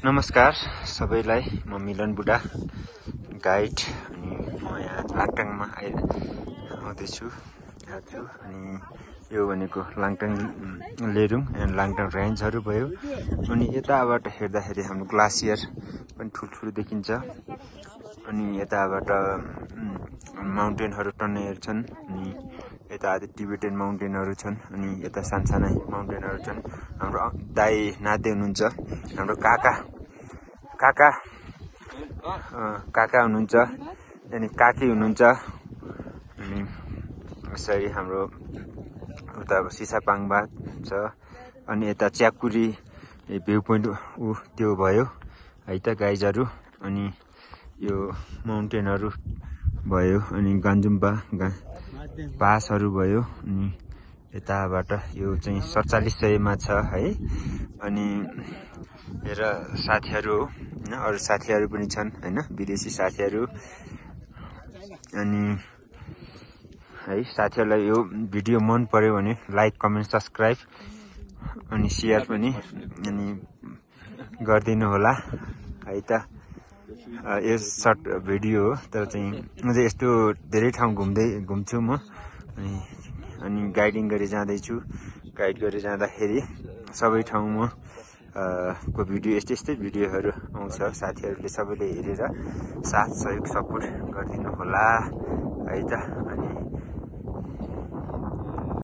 नमस्कार सबैलाई, म मिलन बुढा गाइड अनि म यहाँ लाङटाङमा आउँदैछु अनि यो भनेको लाङटाङ लेरुङ एन्ड लाङटाङ रेन्जहरू भयो। अनि यताबाट हेर्दाखेरि हाम्रो ग्लासियर पनि ठुल्ठुलो देखिन्छ। अनि यताबाट माउन्टेनहरू टन्नेहरू छन्। अनि यता टिबेटन माउन्टेनहरू छन्। अनि यता सानसाना माउन्टेनहरू छन्। हाम्रो दाइ नाते हुनुहुन्छ, हाम्रो काका हुनुहुन्छ, अनि काकी हुनुहुन्छ। अनि यसरी हाम्रो उता सिसापाङबा छ। अनि यता च्याकुरी भ्यू पोइन्ट त्यो भयो है त गाइजहरू। अनि यो माउन्टेनहरू भयो, अनि गन्जुम्बा पासहरू भयो। अनि यताबाट यो चाहिँ 4700 छ है। अनि मेरा साथीहरू हो हैन, अरू साथीहरू पनि छन् हैन, विदेशी साथीहरू। अनि है साथीहरूलाई यो भिडियो मन पर्यो भने लाइक, कमेन्ट, सब्स्क्राइब अनि शेयर पनि अनि गरिदिनु होला है त। यो सर्ट भिडियो हो, तर चाहिँ म चाहिँ यस्तो धेरै ठाउँ घुम्छु म। अनि गाइडिङ गरी जाँदैछु। गाइड गरी जाँदाखेरि सबै ठाउँमा को भिडियो यस्तै भिडियोहरू आउँछ। साथीहरूले सबैले हेरेर साथ सहयोग सपोर्ट गरिदिनु होला है त। अनि